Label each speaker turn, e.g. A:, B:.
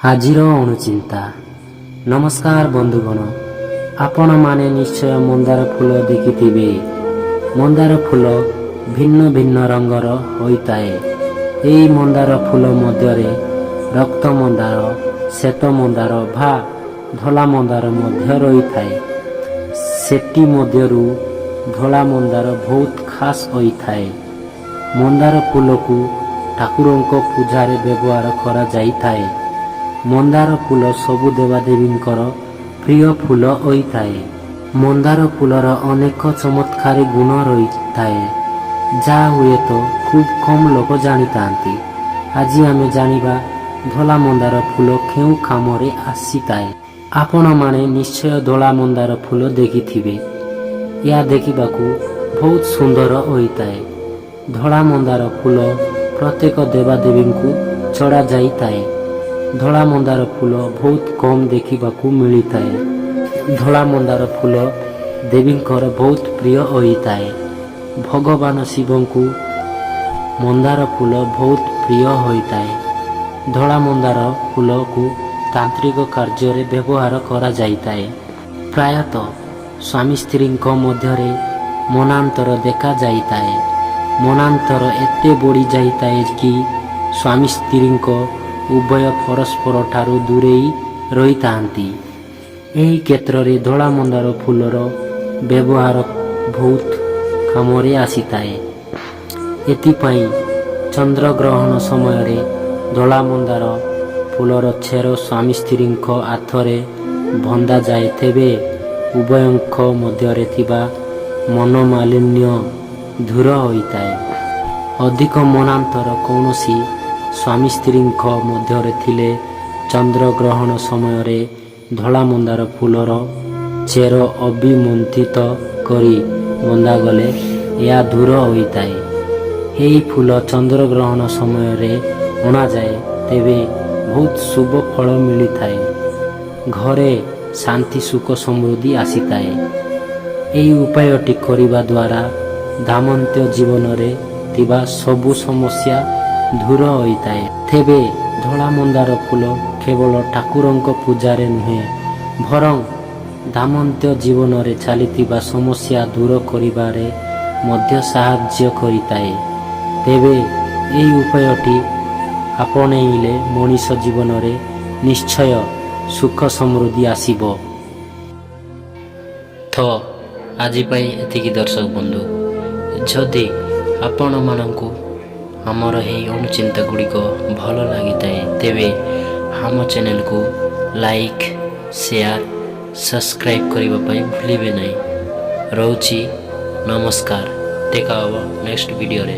A: ଆଜିର ଅଣୁଚିନ୍ତା। ନମସ୍କାର ବନ୍ଧୁଗଣ, ଆପଣମାନେ ନିଶ୍ଚୟ ମନ୍ଦାର ଫୁଲ ଦେଖିଥିବେ। ମନ୍ଦାର ଫୁଲ ଭିନ୍ନ ଭିନ୍ନ ରଙ୍ଗର ହୋଇଥାଏ। ଏହି ମନ୍ଦାର ଫୁଲ ମଧ୍ୟରେ ରକ୍ତ ମନ୍ଦାର, ଶ୍ଵେତ ମନ୍ଦାର ବା ଧଳା ମନ୍ଦାର ମଧ୍ୟ ରହିଥାଏ। ସେଥି ମଧ୍ୟରୁ ଧଳା ମନ୍ଦାର ବହୁତ ଖାସ୍ ହୋଇଥାଏ। ମନ୍ଦାର ଫୁଲକୁ ଠାକୁରଙ୍କ ପୂଜାରେ ବ୍ୟବହାର କରାଯାଇଥାଏ। ମନ୍ଦାର ଫୁଲ ସବୁ ଦେବାଦେବୀଙ୍କର ପ୍ରିୟ ଫୁଲ ହୋଇଥାଏ। ମନ୍ଦାର ଫୁଲର ଅନେକ ଚମତ୍କାରୀ ଗୁଣ ରହିଥାଏ, ଯାହା ହୁଏତ ଖୁବ୍ କମ୍ ଲୋକ ଜାଣିଥାନ୍ତି। ଆଜି ଆମେ ଜାଣିବା ଧଳା ମନ୍ଦାର ଫୁଲ କେଉଁ କାମରେ ଆସିଥାଏ। ଆପଣମାନେ ନିଶ୍ଚୟ ଧଳା ମନ୍ଦାର ଫୁଲ ଦେଖିଥିବେ। ଏହା ଦେଖିବାକୁ ବହୁତ ସୁନ୍ଦର ହୋଇଥାଏ। ଧଳା ମନ୍ଦାର ଫୁଲ ପ୍ରତ୍ୟେକ ଦେବାଦେବୀଙ୍କୁ ଚଢ଼ାଯାଇଥାଏ। ଧଳା ମନ୍ଦାର ଫୁଲ ବହୁତ କମ୍ ଦେଖିବାକୁ ମିଳିଥାଏ। ଧଳା ମନ୍ଦାର ଫୁଲ ଦେବୀଙ୍କର ବହୁତ ପ୍ରିୟ ହୋଇଥାଏ। ଭଗବାନ ଶିବଙ୍କୁ ମନ୍ଦାର ଫୁଲ ବହୁତ ପ୍ରିୟ ହୋଇଥାଏ। ଧଳା ମନ୍ଦାର ଫୁଲକୁ ତାନ୍ତ୍ରିକ କାର୍ଯ୍ୟରେ ବ୍ୟବହାର କରାଯାଇଥାଏ। ପ୍ରାୟତଃ ସ୍ୱାମୀ ସ୍ତ୍ରୀଙ୍କ ମଧ୍ୟରେ ମନାନ୍ତର ଦେଖାଯାଇଥାଏ। ମନାନ୍ତର ଏତେ ବଢ଼ିଯାଇଥାଏ କି ସ୍ୱାମୀ ସ୍ତ୍ରୀଙ୍କ ଉଭୟ ପରସ୍ପର ଠାରୁ ଦୂରେଇ ରହିଥାନ୍ତି। ଏହି କ୍ଷେତ୍ରରେ ଧଳା ମନ୍ଦାର ଫୁଲର ବ୍ୟବହାର ବହୁତ କାମରେ ଆସିଥାଏ। ଏଥିପାଇଁ ଚନ୍ଦ୍ରଗ୍ରହଣ ସମୟରେ ଧଳା ମନ୍ଦାର ଫୁଲର ଚେର ସ୍ୱାମୀ ସ୍ତ୍ରୀଙ୍କ ହାତରେ ବନ୍ଧାଯାଏ, ତେବେ ଉଭୟଙ୍କ ମଧ୍ୟରେ ଥିବା ମନୋମାଳିନ୍ୟ ଦୂର ହୋଇଥାଏ। ଅଧିକ ମନାନ୍ତର କୌଣସି ସ୍ୱାମୀ ସ୍ତ୍ରୀଙ୍କ ମଧ୍ୟରେ ଥିଲେ ଚନ୍ଦ୍ରଗ୍ରହଣ ସମୟରେ ଧଳା ମନ୍ଦାର ଫୁଲର ଚେର ଅଭିମନ୍ତ୍ରିତ କରି ବନ୍ଧାଗଲେ ଏହା ଦୂର ହୋଇଥାଏ। ଏହି ଫୁଲ ଚନ୍ଦ୍ରଗ୍ରହଣ ସମୟରେ ଅଣାଯାଏ, ତେବେ ବହୁତ ଶୁଭ ଫଳ ମିଳିଥାଏ। ଘରେ ଶାନ୍ତି, ସୁଖ, ସମୃଦ୍ଧି ଆସିଥାଏ। ଏହି ଉପାୟଟି କରିବା ଦ୍ୱାରା ଦାମ୍ପତ୍ୟ ଜୀବନରେ ଥିବା ସବୁ ସମସ୍ୟା ଦୂର ହୋଇଥାଏ। ତେବେ ଧଳା ମନ୍ଦାର ଫୁଲ କେବଳ ଠାକୁରଙ୍କ ପୂଜାରେ ନୁହେଁ, ବରଂ ଦାମ୍ପତ୍ୟ ଜୀବନରେ ଚାଲିଥିବା ସମସ୍ୟା ଦୂର କରିବାରେ ମଧ୍ୟ ସାହାଯ୍ୟ କରିଥାଏ। ତେବେ ଏହି ଉପାୟଟି ଆପଣେଇଲେ ମଣିଷ ଜୀବନରେ ନିଶ୍ଚୟ ସୁଖ ସମୃଦ୍ଧି ଆସିବ। ତ ଆଜି ପାଇଁ ଏତିକି ଦର୍ଶକ ବନ୍ଧୁ। ଯଦି ଆପଣମାନଙ୍କୁ ଆମର ଏହି ଅନୁଚିନ୍ତା ଗୁଡ଼ିକ ଭଲ ଲାଗିଥାଏ, ତେବେ ଆମ ଚ୍ୟାନେଲକୁ ଲାଇକ୍, ସେୟାର, ସବସ୍କ୍ରାଇବ୍ କରିବା ପାଇଁ ଭୁଲିବେ ନାହିଁ। ରହୁଛି, ନମସ୍କାର। ଦେଖା ହେବ ନେକ୍ସଟ ଭିଡ଼ିଓରେ।